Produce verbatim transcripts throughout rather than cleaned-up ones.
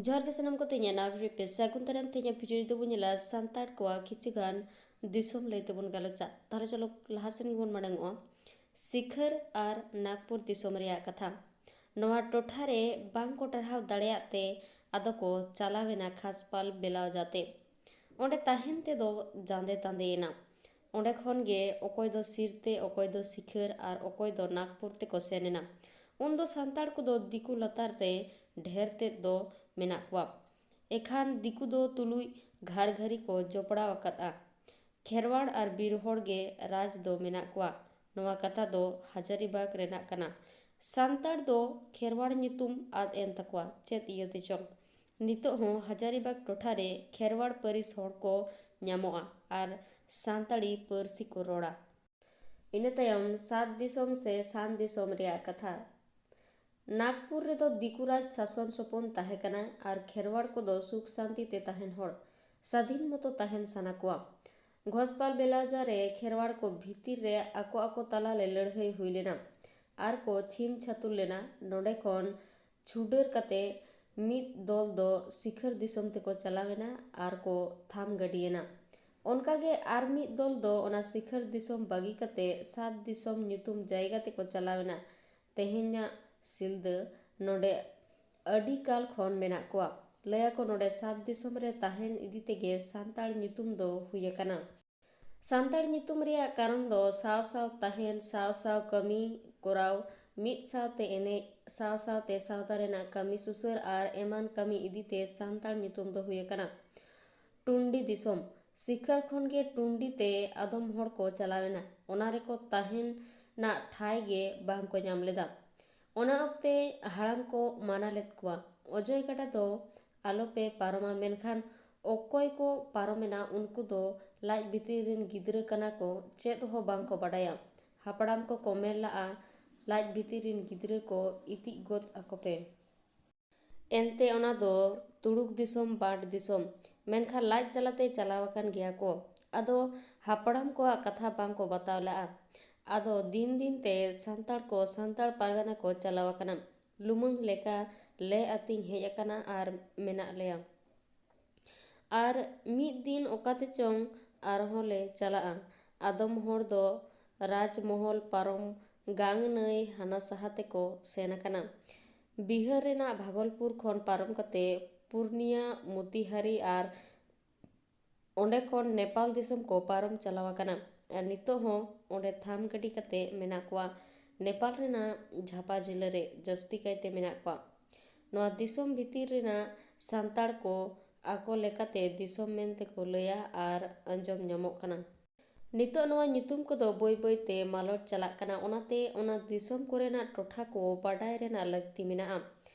ᱡᱚᱦᱟᱨ ᱜᱮ ᱥᱟᱱᱟᱢ ᱠᱚ, ᱛᱮᱦᱮᱧᱟᱜ ᱱᱟᱣᱟ video ᱯᱮ ᱥᱟᱹᱜᱩᱱ ᱫᱟᱨᱟᱢ᱾ ᱛᱮᱦᱮᱧᱟᱜ video ᱨᱮᱫᱚ ᱵᱚᱱ ᱧᱮᱞᱟ ᱥᱟᱱᱛᱟᱲ ᱠᱚᱣᱟᱜ ᱠᱤᱪᱷᱩ ᱜᱟᱱ ᱫᱤᱥᱚᱢ ᱞᱟᱹᱭ ᱛᱮᱵᱚᱱ ᱜᱟᱞᱚᱪᱟ᱾ ᱛᱟᱦᱞᱮ ᱪᱚᱞᱚ ᱞᱟᱦᱟ ᱥᱮᱱ ᱜᱮᱵᱚᱱ ᱢᱟᱲᱟᱝ ᱚᱜᱼᱟ᱾ ᱥᱤᱠᱷᱟᱹᱨ ᱟᱨ ᱱᱟᱜᱽᱯᱩᱨ ᱫᱤᱥᱚᱢ ᱨᱮᱭᱟᱜ ᱠᱟᱛᱷᱟ᱾ ᱱᱚᱣᱟ ᱴᱚᱴᱷᱟ ᱨᱮ ᱵᱟᱝ ᱠᱚ ᱴᱟᱨᱦᱟᱣ ᱫᱟᱲᱮᱭᱟᱜ ᱛᱮ ᱟᱫᱚ ᱠᱚ ᱪᱟᱞᱟᱣ ᱮᱱᱟ ᱠᱷᱟᱥᱯᱟᱞ ᱵᱮᱞᱟᱣᱡᱟ ᱛᱮ᱾ ᱚᱸᱰᱮ ᱛᱟᱦᱮᱱ ᱛᱮᱫᱚ ᱡᱟᱸᱫᱮ ᱛᱟᱸᱫᱮᱭᱮᱱᱟ᱾ ᱚᱸᱰᱮ ᱠᱷᱚᱱ ᱜᱮ ᱚᱠᱚᱭ ᱫᱚ ᱥᱤᱨᱛᱮ, ᱚᱠᱚᱭ ᱫᱚ ᱥᱤᱠᱷᱟᱹᱨ ᱟᱨ ᱚᱠᱚᱭ ᱫᱚ ᱱᱟᱜᱽᱯᱩᱨ ᱛᱮᱠᱚ ᱥᱮᱱ ᱮᱱᱟ᱾ ᱩᱱᱫᱚ ᱥᱟᱱᱛᱟᱲ ᱠᱚᱫᱚ ᱫᱤᱠᱩ ᱞᱟᱛᱟᱨ ᱨᱮ ᱰᱷᱮᱨ ᱛᱮᱫ ᱫᱚ ᱢᱮᱱᱟᱜ ᱠᱚᱣᱟ᱾ ᱮᱠᱷᱟᱱ ᱫᱤᱠᱩ ᱫᱚ ᱛᱩᱞᱩᱡ ᱜᱷᱟᱨ ᱜᱷᱟᱹᱨᱤ ᱠᱚ ᱡᱚᱯᱲᱟᱣ ᱟᱠᱟᱫᱼᱟ᱾ ᱠᱷᱮᱨᱣᱟᱲ ᱟᱨ ᱵᱤᱨ ᱦᱚᱲ ᱜᱮ ᱨᱟᱡᱽ ᱫᱚ ᱢᱮᱱᱟᱜ ᱠᱚᱣᱟ᱾ ᱱᱚᱣᱟ ᱠᱟᱛᱷᱟ ᱫᱚ ᱦᱟᱡᱟᱨᱤᱵᱟᱜᱽ ᱨᱮᱱᱟᱜ ᱠᱟᱱᱟ᱾ ᱥᱟᱱᱛᱟᱲ ᱫᱚ ᱠᱷᱮᱨᱣᱟᱲ ᱧᱩᱛᱩᱢ ᱟᱫ ᱮᱱ ᱛᱟᱠᱚᱣᱟ, ᱪᱮᱫ ᱤᱭᱟᱹᱛᱮ ᱪᱚᱝ᱾ ᱱᱤᱛᱚᱜ ᱦᱚᱸ ᱦᱟᱡᱟᱨᱤᱵᱟᱜᱽ ᱴᱚᱴᱷᱟ ᱨᱮ ᱠᱷᱮᱨᱣᱟᱲ ᱯᱟᱹᱨᱤᱥ ᱦᱚᱲ ᱠᱚ ᱧᱟᱢᱚᱜᱼᱟ ᱟᱨ ᱥᱟᱱᱛᱟᱲᱤ ᱯᱟᱹᱨᱥᱤ ᱠᱚ ᱨᱚᱲᱟ᱾ ᱤᱱᱟᱹ ᱛᱟᱭᱚᱢ ᱥᱟᱛ ᱫᱤᱥᱚᱢ ᱥᱮ ᱥᱟᱱ ᱫᱤᱥᱚᱢ ᱨᱮᱭᱟᱜ ᱠᱟᱛᱷᱟ᱾ ᱱᱟᱜᱽᱯᱩᱨ ᱨᱮᱫᱚ ᱫᱤᱠᱩ ᱨᱟᱡᱽ ᱥᱟᱥᱚᱱ ᱥᱚᱯᱚᱱ ᱛᱟᱦᱮᱸ ᱠᱟᱱᱟ ᱟᱨ ᱠᱷᱮᱨᱣᱟᱲ ᱠᱚᱫᱚ ᱥᱩᱠ ᱥᱟᱱᱛᱤ ᱛᱮ ᱛᱟᱦᱮᱱ ᱦᱚᱲ, ᱥᱟᱫᱷᱤᱱ ᱢᱚᱛᱚ ᱛᱟᱦᱮᱱ ᱥᱟᱱᱟ ᱠᱚᱣᱟ᱾ ᱜᱷᱚᱥᱯᱟᱞ ᱵᱮᱞᱟᱣᱡᱟ ᱨᱮ ᱠᱷᱮᱨᱣᱟᱲ ᱠᱚ ᱵᱷᱤᱛᱤᱨ ᱨᱮ ᱟᱠᱚ ᱟᱠᱚ ᱛᱟᱞᱟ ᱞᱮ ᱞᱟᱹᱲᱦᱟᱹᱭ ᱦᱩᱭ ᱞᱮᱱᱟ ᱟᱨ ᱠᱚ ᱪᱷᱤᱢ ᱪᱷᱟᱹᱛᱩᱨ ᱞᱮᱱᱟ᱾ ᱱᱚᱰᱮ ᱠᱷᱚᱱ ᱪᱷᱩᱰᱟᱹᱨ ᱠᱟᱛᱮ ᱢᱤᱫ ᱫᱚᱞ ᱫᱚ ᱥᱤᱠᱷᱟᱹᱨ ᱫᱤᱥᱚᱢ ᱛᱮᱠᱚ ᱪᱟᱞᱟᱣ ᱮᱱᱟ ᱟᱨ ᱠᱚ ᱛᱷᱟᱢ ᱜᱟᱹᱰᱤᱭᱮᱱᱟ᱾ ᱚᱱᱠᱟᱜᱮ ᱟᱨ ᱢᱤᱫ ᱫᱚᱞ ᱫᱚ ᱚᱱᱟ ᱥᱤᱠᱷᱟᱹᱨ ᱫᱤᱥᱚᱢ ᱵᱟᱹᱜᱤ ᱠᱟᱛᱮ ᱥᱟᱛ ᱫᱤᱥᱚᱢ ᱧᱩᱛᱩᱢ ᱡᱟᱭᱜᱟ ᱛᱮᱠᱚ ᱪᱟᱞᱟᱣ ᱮᱱᱟ᱾ ᱛᱮᱦᱮᱧᱟᱜ ᱥᱤᱞᱫᱟᱹ ᱱᱚᱰᱮ ᱟᱹᱰᱤ ᱠᱟᱞ ᱠᱷᱚᱱ ᱢᱮᱱᱟᱜ ᱠᱚᱣᱟ᱾ ᱞᱟᱹᱭᱟᱠᱚ ᱱᱚᱰᱮ ᱥᱟᱛ ᱫᱤᱥᱚᱢ ᱨᱮ ᱛᱟᱦᱮᱱ ᱤᱫᱤ ᱛᱮᱜᱮ ᱥᱟᱱᱛᱟᱲ ᱧᱩᱛᱩᱢ ᱫᱚ ᱦᱩᱭ ᱟᱠᱟᱱᱟ᱾ ᱥᱟᱱᱛᱟᱲ ᱧᱩᱛᱩᱢ ᱨᱮᱭᱟᱜ ᱠᱟᱨᱚᱱ ᱫᱚ ᱥᱟᱶ ᱥᱟᱶ ᱛᱟᱦᱮᱱ, ᱥᱟᱶ ᱥᱟᱶ ᱠᱟᱹᱢᱤ ᱠᱚᱨᱟᱣ, ᱢᱤᱫ ᱥᱟᱶᱛᱮ ᱮᱱᱮᱡ, ᱥᱟᱶ ᱥᱟᱶᱛᱮ ᱥᱟᱶᱛᱟ ᱨᱮᱱᱟᱜ ᱠᱟᱹᱢᱤ ᱥᱩᱥᱟᱹᱨ ᱟᱨ ᱮᱢᱟᱱ ᱠᱟᱹᱢᱤ ᱤᱫᱤ ᱛᱮ ᱥᱟᱱᱛᱟᱲ ᱧᱩᱛᱩᱢ ᱫᱚ ᱦᱩᱭ ᱟᱠᱟᱱᱟ᱾ ᱴᱩᱱᱰᱤ ᱫᱤᱥᱚᱢ᱾ ᱥᱤᱠᱷᱟᱹᱨ ᱠᱷᱚᱱ ᱜᱮ ᱴᱩᱱᱰᱤ ᱛᱮ ᱟᱫᱚᱢ ᱦᱚᱲ ᱠᱚ ᱪᱟᱞᱟᱣ ᱮᱱᱟ᱾ ᱚᱱᱟ ᱨᱮᱠᱚ ᱛᱟᱦᱮᱱ ᱨᱮᱱᱟᱜ ᱴᱷᱟᱶ ᱜᱮ ᱵᱟᱝ ᱠᱚ ᱧᱟᱢ ᱞᱮᱫᱟ᱾ ᱚᱱᱟ ᱚᱠᱛᱮ ᱦᱟᱲᱟᱢ ᱠᱚ ᱢᱟᱱᱟ ᱞᱮᱫ ᱠᱚᱣᱟ᱾ ᱚᱡᱚᱭ ᱜᱟᱰᱟ ᱫᱚ ᱟᱞᱚᱯᱮ ᱯᱟᱨᱚᱢᱟ, ᱢᱮᱱᱠᱷᱟᱱ ᱚᱠᱚᱭ ᱠᱚ ᱯᱟᱨᱚᱢᱮᱱᱟ ᱩᱱᱠᱩ ᱫᱚ ᱞᱟᱡ ᱵᱷᱤᱛᱤᱨ ᱨᱮᱱ ᱜᱤᱫᱽᱨᱟᱹ ᱠᱟᱱᱟ ᱠᱚ, ᱪᱮᱫ ᱦᱚᱸ ᱵᱟᱝ ᱠᱚ ᱵᱟᱰᱟᱭᱟ᱾ ᱦᱟᱯᱲᱟᱢ ᱠᱚᱠᱚ ᱢᱮᱱ ᱞᱟᱜᱼᱟ, ᱞᱟᱡ ᱵᱷᱤᱛᱤᱨ ᱨᱮᱱ ᱜᱤᱫᱽᱨᱟᱹ ᱠᱚ ᱤᱛᱤᱡ ᱜᱚᱫ ᱟᱠᱚ ᱯᱮ᱾ ᱮᱱᱛᱮ ᱚᱱᱟ ᱫᱚ ᱛᱩᱲᱩᱠ ᱫᱤᱥᱚᱢ, ᱵᱟᱸᱴ ᱫᱤᱥᱚᱢ, ᱢᱮᱱᱠᱷᱟᱱ ᱞᱟᱡ ᱡᱟᱞᱟᱛᱮ ᱪᱟᱞᱟᱣ ᱟᱠᱟᱱ ᱜᱮᱭᱟ ᱠᱚ᱾ ᱟᱫᱚ ᱦᱟᱯᱲᱟᱢ ᱠᱚᱣᱟᱜ ᱠᱟᱛᱷᱟ ᱵᱟᱝ ᱠᱚ ᱵᱟᱛᱟᱣ ᱞᱟᱜᱼᱟ᱾ ᱟᱫᱚ ᱫᱤᱱ ᱫᱤᱱ ᱛᱮ ᱥᱟᱱᱛᱟᱲ ᱠᱚ ᱥᱟᱱᱛᱟᱲ ᱯᱟᱨᱜᱟᱱᱟ ᱠᱚ ᱪᱟᱞᱟᱣ ᱟᱠᱟᱱᱟ᱾ ᱞᱩᱢᱟᱹᱝ ᱞᱮᱠᱟ ᱞᱮ ᱟᱹᱛᱤᱧ ᱦᱮᱡ ᱟᱠᱟᱱᱟ ᱟᱨ ᱢᱮᱱᱟᱜ ᱞᱮᱭᱟ᱾ ᱟᱨ ᱢᱤᱫ ᱫᱤᱱ ᱚᱠᱟᱛᱮ ᱪᱚᱝ ᱟᱨᱦᱚᱸ ᱞᱮ ᱪᱟᱞᱟᱜᱼᱟ᱾ ᱟᱫᱚᱢ ᱦᱚᱲ ᱫᱚ ᱨᱟᱡᱽᱢᱚᱦᱚᱞ ᱯᱟᱨᱚᱢ ᱜᱟᱝ ᱱᱟᱹᱭ ᱦᱟᱱᱟ ᱥᱟᱦᱟ ᱛᱮᱠᱚ ᱥᱮᱱ ᱟᱠᱟᱱᱟ᱾ ᱵᱤᱦᱟᱨ ᱨᱮᱱᱟᱜ ᱵᱷᱟᱜᱚᱞᱯᱩᱨ ᱠᱷᱚᱱ ᱯᱟᱨᱚᱢ ᱠᱟᱛᱮ ᱯᱩᱨᱱᱤᱭᱟ, ᱢᱚᱛᱤᱦᱟᱨᱤ ᱟᱨ ᱚᱸᱰᱮ ᱠᱷᱚᱱ ᱱᱮᱯᱟᱞ ᱫᱤᱥᱚᱢ ᱠᱚ ᱯᱟᱨᱚᱢ ᱪᱟᱞᱟᱣ ᱟᱠᱟᱱᱟ᱾ ᱟᱨ ᱱᱤᱛᱚᱜ ᱦᱚᱸ ᱚᱸᱰᱮ ᱛᱷᱟᱢ ᱜᱟᱹᱰᱤ ᱠᱟᱛᱮ ᱢᱮᱱᱟᱜ ᱠᱚᱣᱟ᱾ ᱱᱮᱯᱟᱞ ᱨᱮᱱᱟᱜ ᱡᱷᱟᱯᱟ ᱡᱤᱞᱟᱹ ᱨᱮ ᱡᱟᱹᱥᱛᱤ ᱠᱟᱭᱛᱮ ᱢᱮᱱᱟᱜ ᱠᱚᱣᱟ᱾ ᱱᱚᱣᱟ ᱫᱤᱥᱚᱢ ᱵᱷᱤᱛᱤᱨ ᱨᱮᱱᱟᱜ ᱥᱟᱱᱛᱟᱲ ᱠᱚ ᱟᱠᱚ ᱞᱮᱠᱟᱛᱮ ᱫᱤᱥᱚᱢ ᱢᱮᱱᱛᱮ ᱠᱚ ᱞᱟᱹᱭᱟ ᱟᱨ ᱟᱸᱡᱚᱢ ᱧᱟᱢᱚᱜ ᱠᱟᱱᱟ᱾ ᱱᱤᱛᱚᱜ ᱱᱚᱣᱟ ᱧᱩᱛᱩᱢ ᱠᱚᱫᱚ ᱵᱟᱹᱭ ᱵᱟᱹᱭ ᱛᱮ ᱢᱟᱞᱚᱴ ᱪᱟᱞᱟᱜ ᱠᱟᱱᱟ, ᱚᱱᱟᱛᱮ ᱚᱱᱟ ᱫᱤᱥᱚᱢ ᱠᱚᱨᱮᱱᱟᱜ ᱴᱚᱴᱷᱟ ᱠᱚ ᱵᱟᱰᱟᱭ ᱨᱮᱱᱟᱜ ᱞᱟᱹᱠᱛᱤ ᱢᱮᱱᱟᱜᱼᱟ᱾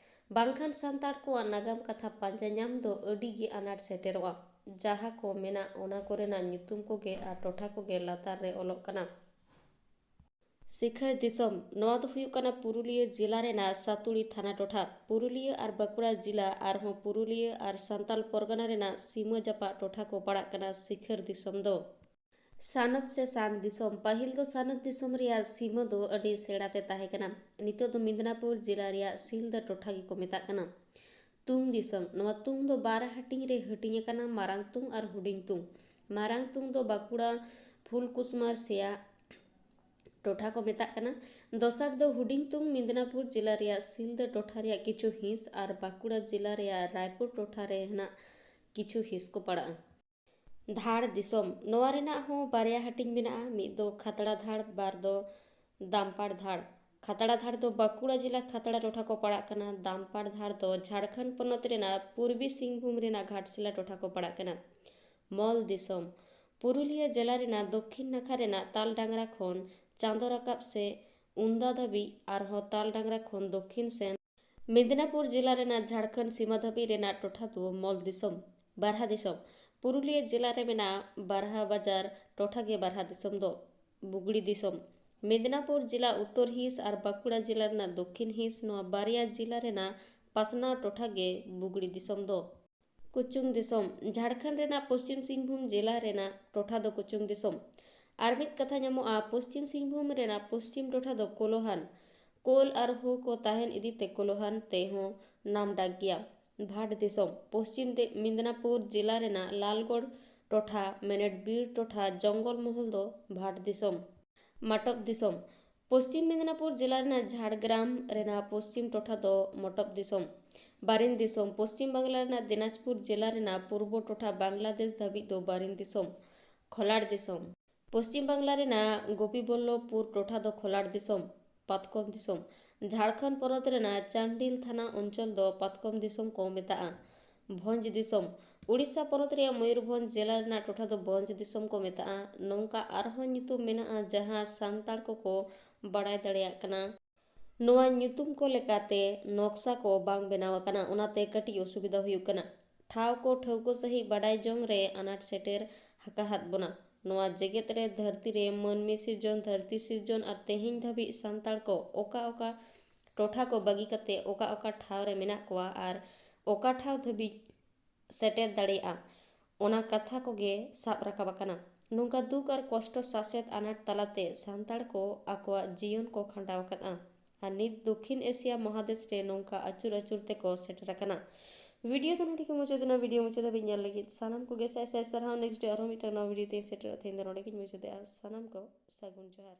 ᱵᱟᱝᱠᱷᱟᱱ ᱥᱟᱱᱛᱟᱲ ᱠᱚᱣᱟᱜ ᱱᱟᱜᱟᱢ ᱠᱟᱛᱷᱟ ᱯᱟᱸᱡᱟ ᱧᱟᱢ ᱫᱚ ᱟᱹᱰᱤ ᱜᱮ ᱟᱱᱟᱴ ᱥᱮᱴᱮᱨᱚᱜᱼᱟ᱾ ᱡᱟᱦᱟᱸ ᱠᱚ ᱢᱮᱱᱟᱜ, ᱚᱱᱟ ᱠᱚᱨᱮᱱᱟᱜ ᱧᱩᱛᱩᱢ ᱠᱚᱜᱮ ᱟᱨ ᱴᱚᱴᱷᱟ ᱠᱚᱜᱮ ᱞᱟᱛᱟᱨ ᱨᱮ ᱚᱞᱚᱜ ᱠᱟᱱᱟ᱾ ᱥᱤᱠᱷᱟᱹᱭ ᱫᱤᱥᱚᱢ, ᱱᱚᱣᱟ ᱫᱚ ᱦᱩᱭᱩᱜ ᱠᱟᱱᱟ ᱯᱩᱨᱩᱞᱤᱭᱟᱹ ᱡᱮᱞᱟ ᱨᱮᱱᱟᱜ ᱥᱟᱛᱩᱲᱤ ᱛᱷᱟᱱᱟ ᱴᱚᱴᱷᱟ᱾ ᱯᱩᱨᱩᱞᱤᱭᱟᱹ ᱟᱨ ᱵᱟᱸᱠᱩᱲᱟ ᱡᱮᱞᱟ ᱟᱨᱦᱚᱸ ᱯᱩᱨᱩᱞᱤᱭᱟᱹ ᱟᱨ ᱥᱟᱱᱛᱟᱞ ᱯᱚᱨᱜᱟᱱᱟ ᱨᱮᱱᱟᱜ ᱥᱤᱢᱟᱹ ᱡᱟᱯᱟᱜ ᱴᱚᱴᱷᱟ ᱠᱚ ᱯᱟᱲᱟᱜ ᱠᱟᱱᱟ ᱥᱤᱠᱷᱟᱹᱨ ᱫᱤᱥᱚᱢ ᱫᱚ᱾ ᱥᱟᱱᱚᱛ ᱥᱮ ᱥᱟᱱ ᱫᱤᱥᱚᱢ, ᱯᱟᱹᱦᱤᱞ ᱫᱚ ᱥᱟᱱᱚᱛ ᱫᱤᱥᱚᱢ ᱨᱮᱭᱟᱜ ᱥᱤᱢᱟᱹ ᱫᱚ ᱟᱹᱰᱤ ᱥᱮᱬᱟ ᱛᱮ ᱛᱟᱦᱮᱸ ᱠᱟᱱᱟ᱾ ᱱᱤᱛᱚᱜ ᱫᱚ ᱢᱮᱫᱽᱱᱟᱯᱩᱨ ᱡᱮᱞᱟ ᱨᱮᱭᱟᱜ ᱥᱤᱞᱫᱟᱹ ᱴᱚᱴᱷᱟ ᱜᱮᱠᱚ ᱢᱮᱛᱟᱜ ᱠᱟᱱᱟ᱾ ᱛᱩᱝ ᱫᱤᱥᱚᱢ, ᱱᱚᱣᱟ ᱛᱩᱝ ᱫᱚ ᱵᱟᱨ ᱦᱟᱹᱴᱤᱧ ᱨᱮ ᱦᱟᱹᱴᱤᱧ ᱟᱠᱟᱱᱟ, ᱢᱟᱨᱟᱝ ᱛᱩᱝ ᱟᱨ ᱦᱩᱰᱤᱧ ᱛᱩᱝ᱾ ᱢᱟᱨᱟᱝ ᱛᱩᱝ ᱫᱚ ᱵᱟᱸᱠᱩᱲᱟ ᱯᱷᱩᱞᱠᱩᱥᱢᱟ ᱥᱮᱭᱟ ᱴᱚᱴᱷᱟ ᱠᱚ ᱢᱮᱛᱟᱜ ᱠᱟᱱᱟ᱾ ᱫᱚᱥᱟᱨ ᱫᱚ ᱦᱩᱰᱤᱧ ᱛᱩᱝ, ᱢᱮᱫᱽᱱᱟᱯᱩᱨ ᱡᱮᱞᱟ ᱨᱮᱭᱟᱜ ᱥᱤᱞᱫᱟᱹ ᱴᱚᱴᱷᱟ ᱨᱮᱭᱟᱜ ᱠᱤᱪᱷᱩ ᱦᱤᱸᱥ ᱟᱨ ᱵᱟᱸᱠᱩᱲᱟ ᱡᱮᱞᱟ ᱨᱮᱭᱟᱜ ᱨᱟᱭᱯᱩᱨ ᱴᱚᱴᱷᱟ ᱨᱮ ᱦᱮᱱᱟᱜ ᱠᱤᱪᱷᱩ ᱦᱤᱸᱥ ᱠᱚ ᱯᱟᱲᱟᱜᱼᱟ᱾ ᱫᱷᱟᱲ ᱫᱤᱥᱚᱢ, ᱱᱚᱣᱟ ᱨᱮᱱᱟᱜ ᱦᱚᱸ ᱵᱟᱨᱭᱟ ᱦᱟᱹᱴᱤᱧ ᱢᱮᱱᱟᱜᱼᱟ, ᱢᱤᱫ ᱫᱚ ᱠᱷᱟᱛᱲᱟ ᱫᱷᱟᱲ, ᱵᱟᱨ ᱫᱚ ᱫᱟᱢᱯᱟᱲ ᱫᱷᱟᱲ᱾ ᱠᱷᱟᱛᱲᱟ ᱫᱷᱟᱲ ᱫᱚ ᱵᱟᱸᱠᱩᱲᱟ ᱡᱮᱞᱟ ᱠᱷᱟᱛᱲᱟ ᱴᱚᱴᱷᱟ ᱠᱚ ᱯᱟᱲᱟᱜ ᱠᱟᱱᱟ᱾ ᱫᱟᱢᱯᱟᱲ ᱫᱷᱟᱲ ᱫᱚ ᱡᱷᱟᱲᱠᱷᱚᱸᱰ ᱯᱚᱱᱚᱛ ᱨᱮᱱᱟᱜ ᱯᱩᱨᱵᱤ ᱥᱤᱝᱵᱷᱩᱢ ᱨᱮᱱᱟᱜ ᱜᱷᱟᱴᱥᱤᱞᱟ ᱴᱚᱴᱷᱟ ᱠᱚ ᱯᱟᱲᱟᱜ ᱠᱟᱱᱟ᱾ ᱢᱚᱞ ᱫᱤᱥᱚᱢ, ᱯᱩᱨᱩᱞᱤᱭᱟᱹ ᱡᱮᱞᱟ ᱨᱮᱱᱟᱜ ᱫᱚᱠᱠᱷᱤᱱ ᱱᱟᱠᱷᱟ ᱨᱮᱱᱟᱜ ᱛᱟᱞ ᱰᱟᱝᱨᱟ ᱠᱷᱚᱱ ᱪᱟᱸᱫᱚ ᱨᱟᱠᱟᱵ ᱥᱮ ᱩᱱᱫᱟ ᱫᱷᱟᱹᱵᱤᱡ, ᱟᱨᱦᱚᱸ ᱛᱟᱞ ᱰᱟᱝᱨᱟ ᱠᱷᱚᱱ ᱫᱚᱠᱠᱷᱤᱱ ᱥᱮᱱ ᱢᱮᱫᱽᱱᱟᱯᱩᱨ ᱡᱮᱞᱟ ᱨᱮᱱᱟᱜ ᱡᱷᱟᱲᱠᱷᱚᱸᱰ ᱥᱤᱢᱟᱹ ᱫᱷᱟᱹᱵᱤᱡ ᱨᱮᱱᱟᱜ ᱴᱚᱴᱷᱟ ᱫᱚ ᱢᱚᱞ ᱫᱤᱥᱚᱢ᱾ ᱵᱟᱨᱦᱟ ᱫᱤᱥᱚᱢ, ᱯᱩᱨᱩᱞᱤᱭᱟᱹ ᱡᱮᱞᱟ ᱨᱮ ᱢᱮᱱᱟᱜ ᱵᱟᱨᱦᱟ ᱵᱟᱡᱟᱨ ᱴᱚᱴᱷᱟ ᱜᱮ ᱵᱟᱨᱦᱟ ᱫᱤᱥᱚᱢ ᱫᱚ᱾ ᱵᱩᱜᱲᱤ ᱫᱤᱥᱚᱢ, ᱢᱮᱫᱽᱱᱟᱯᱩᱨ ᱡᱮᱞᱟ ᱩᱛᱛᱚᱨ ᱦᱤᱸᱥ ᱟᱨ ᱵᱟᱸᱠᱩᱲᱟ ᱡᱮᱞᱟ ᱨᱮᱱᱟᱜ ᱫᱚᱠᱠᱷᱤᱱ ᱦᱤᱸᱥ, ᱱᱚᱣᱟ ᱵᱟᱨᱭᱟ ᱡᱮᱞᱟ ᱨᱮᱱᱟᱜ ᱯᱟᱥᱱᱟᱣ ᱴᱚᱴᱷᱟ ᱜᱮ ᱵᱩᱜᱲᱤ ᱫᱤᱥᱚᱢ ᱫᱚ᱾ ᱠᱩᱪᱩᱝ ᱫᱤᱥᱚᱢ, ᱡᱷᱟᱲᱠᱷᱚᱸᱰ ᱨᱮᱱᱟᱜ ᱯᱚᱥᱪᱤᱢ ᱥᱤᱝᱵᱷᱩᱢ ᱡᱮᱞᱟ ᱨᱮᱱᱟᱜ ᱴᱚᱴᱷᱟ ᱫᱚ ᱠᱩᱪᱩᱝ ᱫᱤᱥᱚᱢ᱾ ᱟᱨ ᱢᱤᱫ ᱠᱟᱛᱷᱟ ᱧᱟᱢᱚᱜᱼᱟ, ᱯᱚᱥᱪᱤᱢ ᱥᱤᱝᱵᱷᱩᱢ ᱨᱮᱱᱟᱜ ᱯᱚᱥᱪᱤᱢ ᱴᱚᱴᱷᱟ ᱫᱚ ᱠᱳᱞᱳᱦᱟᱱ᱾ ᱠᱳᱞ ᱟᱨ ᱦᱳ ᱠᱚ ᱛᱟᱦᱮᱱ ᱤᱫᱤ ᱛᱮ ᱠᱳᱞᱳᱦᱟᱱ ᱛᱮᱦᱚᱸ ᱱᱟᱢᱰᱟᱠ ᱜᱮᱭᱟ᱾ ᱵᱷᱟᱴ ᱫᱤᱥᱚᱢ᱾ ᱯᱚᱥᱪᱤᱢ ᱫᱤ-, ᱢᱤᱫᱱᱟᱯᱩᱨ ᱡᱮᱞᱟ ᱨᱮᱱᱟᱜ ᱞᱟᱞᱜᱚᱲ ᱴᱚᱴᱷᱟ, ᱢᱮᱱᱮᱫ ᱵᱤᱨ ᱴᱚᱴᱷᱟ, ᱡᱚᱝᱜᱚᱞ ᱢᱚᱦᱚᱞ ᱫᱚ ᱵᱷᱟᱴ ᱫᱤᱥᱚᱢ᱾ ᱢᱟᱴᱚᱯ ᱫᱤᱥᱚᱢ᱾ ᱯᱚᱥᱪᱤᱢ ᱢᱮᱫᱤᱱᱟᱯᱩᱨ ᱡᱮᱞᱟ ᱨᱮᱱᱟᱜ ᱡᱷᱟᱲᱜᱨᱟᱢ ᱨᱮᱱᱟᱜ ᱯᱚᱥᱪᱤᱢ ᱴᱚᱴᱷᱟ ᱫᱚ ᱢᱚᱴᱚᱯ ᱫᱤᱥᱚᱢ᱾ ᱵᱟᱨᱤᱱ ᱫᱤᱥᱚᱢ᱾ ᱯᱚᱥᱪᱤᱢ ᱵᱟᱝᱞᱟ ᱨᱮᱱᱟᱜ ᱫᱤᱱᱟᱡᱽᱯᱩᱨ ᱡᱮᱞᱟ ᱨᱮᱱᱟᱜ ᱯᱩᱨᱵᱚ ᱴᱚᱴᱷᱟ ᱵᱟᱝᱞᱟᱫᱮᱥ ᱫᱷᱟᱹᱵᱤᱡ ᱫᱚ ᱵᱟᱨᱤᱱ ᱫᱤᱥᱚᱢ᱾ ᱠᱷᱚᱞᱟᱲ ᱫᱤᱥᱚᱢ᱾ ᱯᱚᱥᱪᱤᱢ ᱵᱟᱝᱞᱟ ᱨᱮᱱᱟᱜ ᱜᱳᱯᱤᱵᱚᱞᱞᱚᱵᱷᱯᱩᱨ ᱴᱚᱴᱷᱟ ᱫᱚ ᱠᱷᱚᱞᱟᱲ ᱫᱤᱥᱚᱢ, ᱯᱟᱛᱠᱚᱢ ᱫᱤᱥᱚᱢ᱾ ᱡᱷᱟᱲᱠᱷᱚᱸᱰ ᱯᱚᱱᱚᱛ ᱨᱮᱱᱟᱜ ᱪᱟᱱᱰᱤᱞ ᱛᱷᱟᱱᱟ ᱚᱧᱪᱚᱞ ᱫᱚ ᱯᱟᱛᱠᱚᱢ ᱫᱤᱥᱚᱢ ᱠᱚ ᱢᱮᱛᱟᱜᱼᱟ᱾ ᱵᱷᱚᱸᱡᱽ ᱫᱤᱥᱚᱢ᱾ ᱩᱲᱤᱥᱥᱟ ᱯᱚᱱᱚᱛ ᱨᱮᱭᱟᱜ ᱢᱚᱭᱩᱨᱵᱷᱚᱸᱡᱽ ᱡᱮᱞᱟ ᱨᱮᱱᱟᱜ ᱴᱚᱴᱷᱟ ᱫᱚ ᱵᱷᱚᱸᱡᱽ ᱫᱤᱥᱚᱢ ᱠᱚ ᱢᱮᱛᱟᱜᱼᱟ᱾ ᱱᱚᱝᱠᱟ ᱟᱨᱦᱚᱸ ᱧᱩᱛᱩᱢ ᱢᱮᱱᱟᱜᱼᱟ, ᱡᱟᱦᱟᱸ ᱥᱟᱱᱛᱟᱲ ᱠᱚᱠᱚ ᱵᱟᱲᱟᱭ ᱫᱟᱲᱮᱭᱟᱜ ᱠᱟᱱᱟ᱾ ᱱᱚᱣᱟ ᱧᱩᱛᱩᱢ ᱠᱚ ᱞᱮᱠᱟᱛᱮ ᱱᱚᱠᱥᱟ ᱠᱚ ᱵᱟᱝ ᱵᱮᱱᱟᱣ ᱟᱠᱟᱱᱟ, ᱚᱱᱟᱛᱮ ᱠᱟᱹᱴᱤᱡ ᱚᱥᱩᱵᱤᱫᱷᱟ ᱦᱩᱭᱩᱜ ᱠᱟᱱᱟ᱾ ᱴᱷᱟᱶ ᱠᱚ ᱴᱷᱟᱹᱣᱠᱟᱹ ᱥᱟᱺᱦᱤᱡ ᱵᱟᱰᱟᱭ ᱡᱚᱝ ᱨᱮ ᱟᱱᱟᱴ ᱥᱮᱴᱮᱨ ᱟᱠᱟᱦᱟᱫ ᱵᱚᱱᱟ᱾ ᱱᱚᱣᱟ ᱡᱮᱜᱮᱛ ᱨᱮ ᱫᱷᱟᱹᱨᱛᱤ ᱨᱮ ᱢᱟᱹᱱᱢᱤ ᱥᱤᱨᱡᱚᱱ, ᱫᱷᱟᱹᱨᱛᱤ ᱥᱤᱨᱡᱚᱱ ᱟᱨ ᱛᱮᱦᱮᱧ ᱫᱷᱟᱹᱵᱤᱡ ᱥᱟᱱᱛᱟᱲ ᱠᱚ ᱚᱠᱟ ᱚᱠᱟ ᱴᱚᱴᱷᱟ ᱠᱚ ᱵᱟᱹᱜᱤ ᱠᱟᱛᱮ ᱚᱠᱟ ᱚᱠᱟ ᱴᱷᱟᱶ ᱨᱮ ᱢᱮᱱᱟᱜ ᱠᱚᱣᱟ ᱟᱨ ᱚᱠᱟ ᱴᱷᱟᱶ ᱫᱷᱟᱹᱵᱤᱡ ᱥᱮᱴᱮᱨ ᱫᱟᱲᱮᱭᱟᱜᱼᱟ, ᱚᱱᱟ ᱠᱟᱛᱷᱟ ᱠᱚᱜᱮ ᱥᱟᱵ ᱨᱟᱠᱟᱵ ᱟᱠᱟᱱᱟ᱾ ᱱᱚᱝᱠᱟ ᱫᱩᱠ ᱟᱨ ᱠᱚᱥᱴᱚ ᱥᱟᱥᱮᱛ ᱟᱱᱟᱴ ᱛᱟᱞᱟᱛᱮ ᱥᱟᱱᱛᱟᱲ ᱠᱚ ᱟᱠᱚᱣᱟᱜ ᱡᱤᱭᱚᱱ ᱠᱚ ᱠᱷᱟᱸᱰᱟᱣ ᱟᱠᱟᱫᱼᱟ ᱟᱨ ᱱᱤᱛ ᱫᱚᱠᱷᱤᱱ ᱮᱥᱤᱭᱟ ᱢᱚᱦᱟᱫᱮᱥ ᱨᱮ ᱱᱚᱝᱠᱟ ᱟᱹᱪᱩᱨ ᱟᱹᱪᱩᱨ ᱛᱮᱠᱚ ᱥᱮᱴᱮᱨ ᱟᱠᱟᱱᱟ᱾ ᱵᱷᱤᱰᱤᱭᱳ ᱫᱚ ᱱᱚᱰᱮ ᱜᱮ ᱢᱩᱪᱟᱹᱫ ᱮᱱᱟ᱾ ᱵᱷᱤᱰᱤᱭᱳ ᱢᱩᱪᱟᱹᱫ ᱫᱷᱟᱹᱵᱤᱡ ᱧᱮᱞ ᱞᱟᱹᱜᱤᱫ ᱥᱟᱱᱟᱢ ᱠᱚᱜᱮ ᱥᱟᱭ ᱥᱟᱭ ᱥᱟᱨᱦᱟᱣ᱾ ᱱᱮᱠᱥᱴ ᱟᱨᱦᱚᱸ ᱢᱤᱫᱴᱟᱝ ᱱᱟᱣᱟ ᱵᱷᱤᱰᱤᱭᱳ ᱛᱮᱧ ᱥᱮᱴᱮᱨᱚᱜᱼᱟ᱾ ᱛᱮᱦᱮᱧ ᱫᱚ ᱱᱚᱰᱮ ᱜᱮᱧ ᱢᱩᱪᱟᱹᱫᱮᱜᱼᱟ᱾ ᱥᱟᱱᱟᱢ ᱠᱚ ᱥᱟᱹᱜᱩᱱ ᱡᱚᱦᱟᱨ᱾